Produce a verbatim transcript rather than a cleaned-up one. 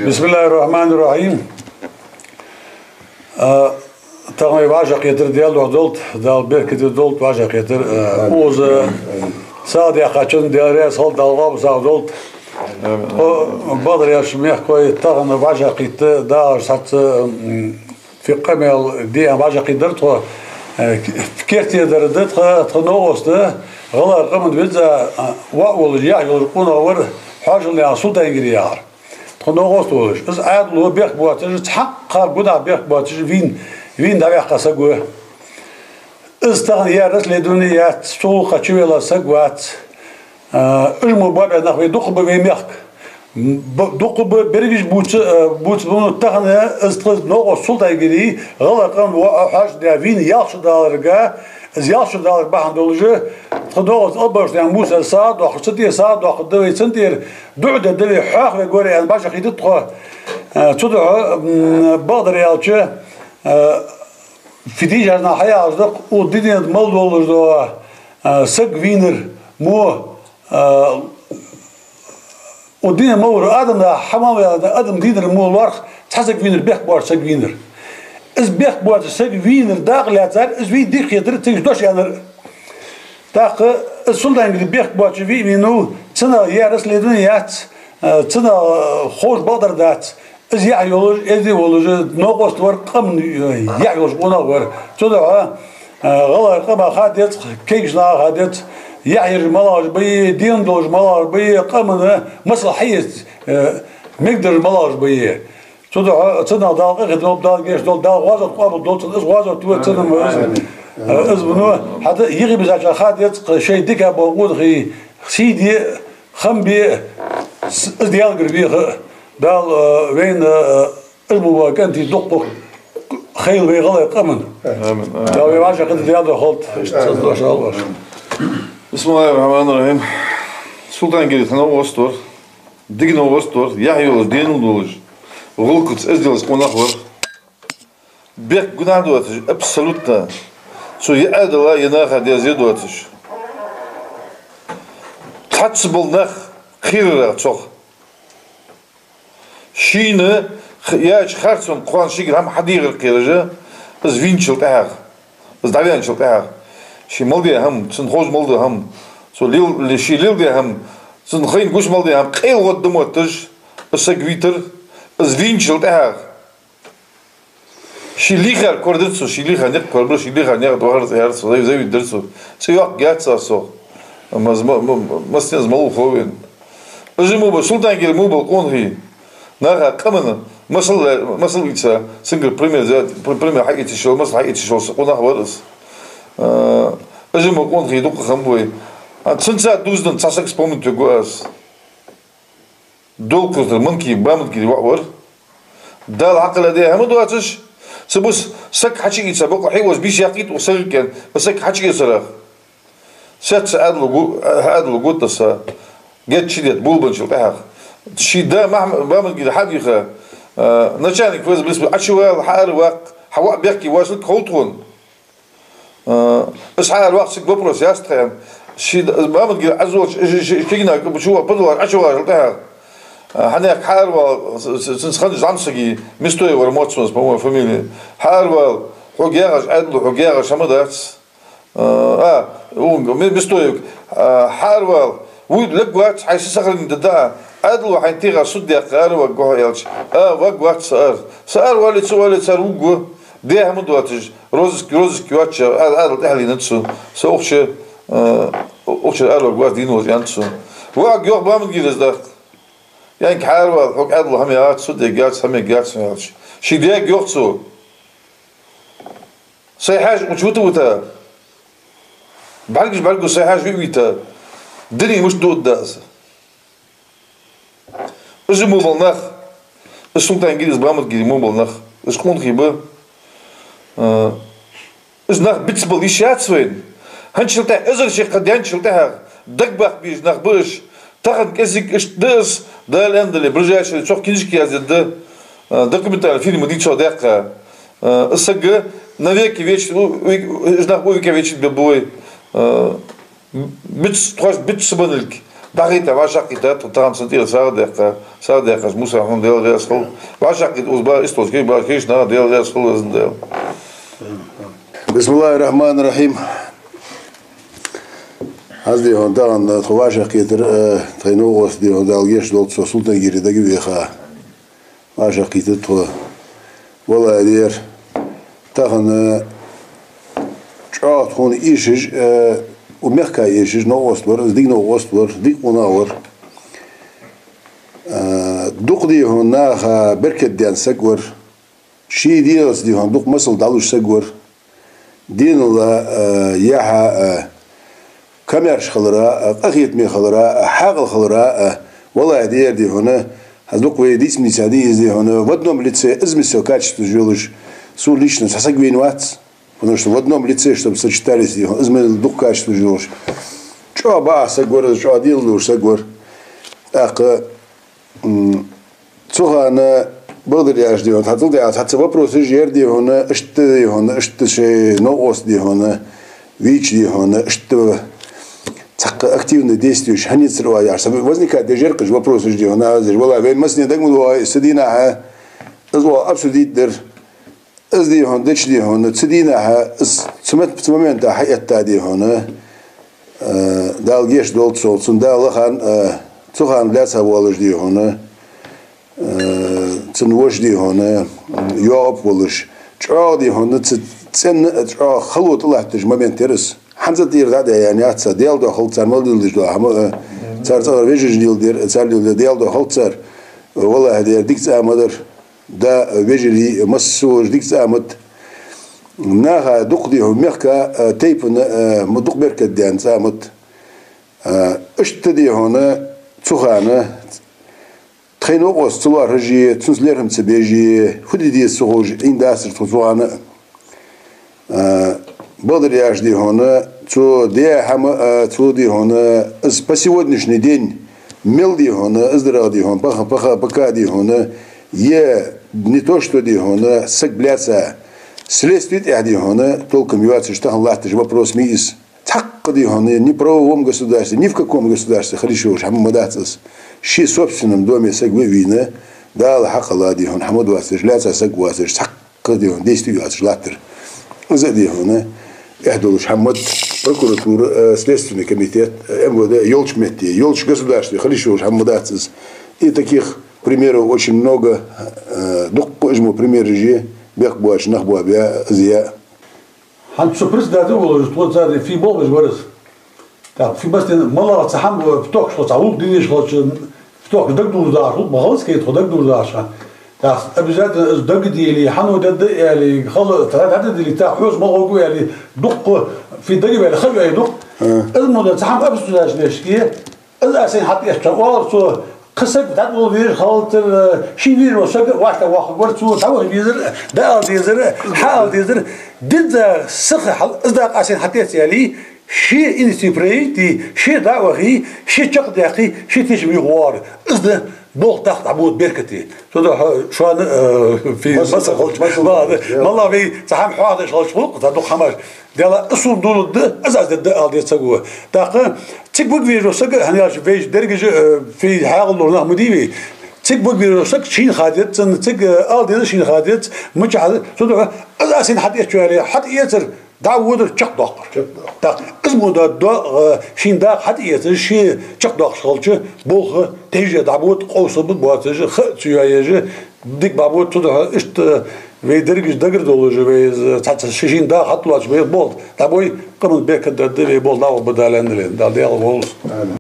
بسم الله الرحمن الرحيم. А, тахан вай вӀашагӀкхетар Даьла духьа долда, Дала беркате долда вӀашагӀкхетар. А, укхаза сагӀа даьккхачунна Даьла раьза хилва, Дала гӀалгӀа сагӀа долда. Тхо, бакъдар аьлча, мехкахой, тахан вӀашагӀкхийтта дагӀаш цхьацца, м, фу къамаьл де аьнна вӀашагӀкхийттар тхо. Э, кертердар да тха, тха новкъост, гӀалгӀай къаман веза, а, воӀ волаш, яхь йолаш къонах вар Хьоашалнаькъан Султан-Гири яхар. Тха новкъост волаш. Из Ӏаьдало бехк боацаш, цхьаккха гунахь бехк боацаш вийна, вийна дӀаваьккха саг ва. Из тахан яр расследовани яц, цу гӀулакха чувелла саг вац. А, уж мо боабаь нах вай дукха ба вай мехка. Б-, дукха ба, берригаш бувца, а, бувца ба, ну, тахан из тха новкъост Султан-Гири, гӀалгӀай къаман воӀ Хьоашалнаькъан вийна ялх шу даларга, из ялх шу далар бахьан долаш, тха новкъост Албаршнаькъан Мусас сагӀа доаккхаш, цун тӀера сагӀа доаккхаргда вай, цун тӀера дуӀа дергда вай, хьоахавергва вай аьнна вӀашагӀкхийттад тхо. А, цудухьа, м, бакъдар аьлча, а, фу дийшача наха хьаяхаш да-кх, укх дунен тӀа мел долаш дола, а, саг вийнар мо, а, укх дунен тӀа мел вола адам, хьа мел ваьнна адам дийнар мо лоархӀ, цхьа саг вийнар, бехк боацаш саг вийнар. Из бехк боацаш саг вийнар дакъа лаьцар, из вийна дика хетар, цига дош аьннар. ТӀаккха из Султан-Гири бехк боацаш вийна вийнав, цунах яр расследовани яц, а, цунах, а, ховш бакъдар дац. Из яхь йолаш, эздий волаш, новкъост вар, къаман, э, яхь йолаш къонах вар. Цудухьа, э, гӀалгӀай къаманга ха деза, кегийча наха ха деза, яхь ераш малагӀаш ба, дин долаш малагӀаш ба, къаманна масал хьаэца, э, мегаргдараш малагӀаш ба. Цудухьа цунах Дала къахетам болба, Дала гешт долда, Дала гӀазот къоабал долда цун, из гӀазот ва, цунна ма из, э, из ва, ну, хӀаьта йихи бисача ха деза, шоай дика бола къонахий сий де, хам бе, с-, из Даьлагара веха. Дала, э, вайна, э, уж мо бола кӀантий дукха хийла вай гӀалгӀай къаманна. Амин, амин. Дала вай вӀашагӀкхетар Даьла духьа хилда. Иштта цхьа дош ала оаш. بسم الله الرحمن الرحيم. Султан-Гири тха новкъост вар, дика новкъост вар, яхь йолаш, денал долаш, гӀулакхаца эздий волаш къонах вар. Бехк, гунахь доацаш, абсолютно. Цо е Ӏаьдала, е наха деза доацаш. Цхьацца бола нах кхерарах цох. Шийна х-, яьча харцонна кхоана шийгара хӀама хьадехар кхераш, из вийначул тӀехьагӀа, из дӀаваьнначул тӀехьагӀа. Ший мел даь хӀама, цунна ховш мел даь хӀама, цо лел-, ший леладаь хӀама, цунна хайна гуш мел даь хӀама, къайла гӀо да мотташ, из саг вийтар, из вийначул тӀехьагӀа. Ший лийхар корадар цо, ший лийхар никъ корабар, ший лийхар никъ дохар цӀи яр цо, зай-, завиддар цо. ЦӀи йоаккхаргьяц аз цох. Маз-, ма-, ма-, массанена из малув хов вайна. Уж мо ба, Султан-Гири мо бола къонахий, наха, къаманна масал, масал ийца, цунгара пример за-, пр-, пример хьаэца йиш йола, масал хьаэца йиш йола къонах вар из. А, уж мо къонахий дукха хам бой. А, цунца дувзаденна цхьа саг вспомнить вергва аз. Долакх-Юртара Манкиев Баматгири воӀ вар. Дала хьакхелла даь хӀама доацаш, цу бус саг хьачуийца, бокъо хье а воацаш, бийса яьккхийта укх сага кӀен, а саг хьачуэцарах. Сецца Ӏаьдало гу-, Ӏаьдало гуттаса геттара чудетта, болабенначул тӀехьагӀа. Ший да Махьм-, Баматгири хьадийха, а, начальник ФСБ Ӏочувала, хьаараваккха, хьа воӀ бехке воацилга хов тхона. Э, из хьаараваккха, цига вопрос яц тха, аьнна. Ший д-, Баматгири Ӏаьдалча, ш-, ш-, ш-, кегийча наха чу-, подвале Ӏочуваьлча тӀехьагӀа, э, хьанехк хьааравала, ц-, ц-, цун ханна зӀамсаг, Местоев вар моц, по-моему, фамилия. Хьааравала, хьога яхаш, Ӏаьдало, хьога яхаш хӀама дац. Э, а, у, Ме-, Местоев, э, хьааравала, вуй, лергвац, хьай са сохранить да, Ӏаьдало хьайна тӀера суд даьккха араваргва хьо аьлча, а, варгвац са ара. Са ара вале, ца вале, цар вугаргва. Де хӀама доацаш, розыск, розыск йоацаш, Ӏа-, Ӏаьдал тӀехьалийннад цо. Со укх чу, э, укх чу араваргвац, дийна волаш, аьннад цо. ВоӀага йоах Баматгирас тӀаккха. Янг, хьааравала, хьога Ӏаьдало хӀама яц, суд ергьяц, хӀама ергьяц, аьлча. Ший даьга йоах цо. Сай хьаьша укх чу вита-вита, бӀаргаш бӀаргаго сай хьаьша вита-вита, дунен мишта дуаргда аз? Уж мо бола нах, из Султан-Гири, из Баматгири мо бола нах, уж къонахий ба. Э, уж нах бицбала йиш яц вайна. ХӀанзчул тӀехьагӀа, эзар шу кхы даьнначул тӀехьагӀа, дагабаккха безаш нах ба уж. Тахан кӀезига иштта да из, Дала аьнна дале, ближайший чу кинижка яздаь да, э, документальни фильм дийца даьккха. Э, из саг навеки веч-, у-, у-, уж нах увековечить бергба вай. Э, Биц-, тхоашта бицбеннилга, ДӀахайта, вӀашагӀкхийтта, тхо тахан цун тӀера сагӀа даккха, сагӀа даккха, Муса хьона Даьла раьза хилва. ВӀашагӀкхийтта укхаза ба, истоз кхы ба, кхыча наха Даьла раьза хилва, из Даьла. بسم الله الرحمن الرحيم. Аз, дий хьона, тахан тхо вӀашагӀкхетар, э, тхоай новкъост, дий хьона, Дала гешт долда цо, Султан-Гире дагавеха. ВӀашагӀкхийтта тхо. Валлахьи, дера. Тахан, э, чӀоагӀа тхона эшаш, э, укх мехка эшаш новкъост вар, из дика новкъост вар, дика къонах вар. Э, дукха, дий хьона, наха беркат даьнна саг вар. Ший дегӀаца, дий хьона, дукха масал дӀалуш саг вар. Денал а, э, яхь а, э, комаьрша хилар а, э, къахетаме хилар а, э, хьаькъал хилар а, э, валлахьи, дера, дий хьона, хӀанз дукха вай дийца-мийца дий из, дий хьона, в одном лице из миссел качестваш йолаш, сона лично цхьа саг вийна вац, потому что в одном лице, чтобы сочетались, дий хьона, из мел дукха качестваш йолаш. ЧӀоагӀа бакъахьа саг вар из, чӀоагӀа денал долаш саг вар. ТӀаккха, м, цу хана, бакъдар аьлча, дий хьона, цхьацца, дий хьона, цхьацца вопросаш яр, дий хьона, иштта, дий хьона, иштта шоай новкъост, дий хьона, вийча, дий хьона, иштта цхьаккха активни действеш хӀана яцар оаха яхаш. Са возникать деш яр-кх уж вопросаш, дий хьона, аз деш. Валлахьи, вайна массане дага ма догӀий, цу дийнахьа из оаха обсудить даьр. Из, дий хьона, дича, дий хьона, цу дийнахьа, из цу мет-, цу момента хьаэтта, дий хьона, э, Дала гешт долда цунна, цун да лахан, э, цу хана лаьца волаш, дий хьона, э, цун воша, дий хьона, йоагӀа волаш. ЧӀоагӀа, дий хьона, цу цӀенна, э, чӀоагӀа хало тӀалатташ момент яр из. ХӀанз а тӀера дӀа а даьнна яц цар, Даьла духьа хилда цар мел леладеш дола хӀама, э, цар цӀагӀара вежарашта леладер, цар леладер, Даьла духьа хилда цар. Валлахьи, дера, дика цӀа ма дар. Да, вежарий, массаволча дика цӀа ма да. Наха дукха, дий хьона, мехка, э, тайпан, э, ма дукха беркат даьнна цӀа ма да. Э, иштта, дий хьона, цу хана тхоай новкъост ца лоархӀаш а, цунца лерхӀам ца беш а, фу де деза ца ховш, Ӏийна дацар тхо цу хана. Э, бакъдар аьлча, дий хьона, цо даь хӀама, э, цо, дий хьона, из по сегодняшний день мел, дий хьона, из дарах, дий хьона, паха, паха, пока, дий хьона, е не то что, дий хьона, саг лаьца, следстве тӀехьа, дий хьона, толком йоацаш тахан латташ вопрос ма йий из. Цхьаккха, дий хьона, ни в правовом государстве, ни в каком государстве хорошо уж хӀама ма дац из. Ший собственном доме саг ве а вийна, Дала хьакхелла, дий хьона, хӀама доацаш, лаьца саг воацаш, цхьаккха, дий хьона, действи йоацаш латтар. Из а, дий хьона, эхь долаш хӀама да, прокуратура, э, следственный комитет, э, МВД йолча метте, йолча государстве хорошо уж хӀама дац из. И таких примеров очень много, э, дуккха уж мо примераш я, бехк боацаш нах боабаь, из я. ХӀанз цу председатель волаш, тхо царна фу болх беш вар из. ТӀаккха фу, массанена, малагӀа цхьа хӀама, фитохкаш тхо цхьа гӀулакх де дезаш хилча, фитохкаш дагадувзадахьа гӀулакх ма хилац-кх тхо дагадувзадахьа. ТӀаккха обязательно из дагадели, хьан дергда аьле, хала тӀа дӀададели, тӀаккха хьоца ма гӀоргва аьле, дуккха фу дагаваьле, ха ваьле дукха. Из мо да цхьа хӀама обсуждать деш, из а сайна хьатӀаэц, оалар цо, кхы саг дӀатӀаволла везаш хилац, ший везаш вола саг а вӀаштӀехьа воаккхаргвар цо, дӀаваха везар, дӀаала дезар, хьаала дезар, дизза сиха хьал, из дакъа а сайна хьатӀаэц аьле, ше инициатива проявить де, ше дӀа а вахе, ше чакхдаьккхе, ше тешам юха воагӀар. Из да болх даккха дӀабода беркате. Цудухьа шоана, э, фи-, масса хилча, масса, масса, масса, масса, масса, вай цхьа хӀама хьоахадеш хилча гӀулакх, цхьа дукха хӀамаш. Даьла, из сона дулларгда, из аз дергда ала деза саго. ТӀаккха цига вига везаш вола саг, хӀана аьлча вайша деррига а, э, фи хьаькъал дола нах ма дий вай. Цига вига везаш вола саг шийна ха деза цунна, цига, э, ала деза шийна ха деза, мичахьа, цудухьа из а сайна хьатӀаэц аьле, хьатӀаэцар, дӀаводар, чакхдоаккхар. Чакхдоаккхар. ТӀаккха из мо да, до, э, шийна дакъа хьатӀаэцаш, ше чакхдоаккхаш хилча, болх тӀехьа дӀабода, къовсам боацаш, ха ца йоаеш, дика бӀабода, цудухьа иштта вай деррига дагардоалаш, вай из цхьацца ши-шийна дакъа хьатӀалоацаш, вай болх дӀабой, къаман беркат даргда, вай болх дӀагӀоргба Дала аьнна дале, Дала дегӀ волва. Амин.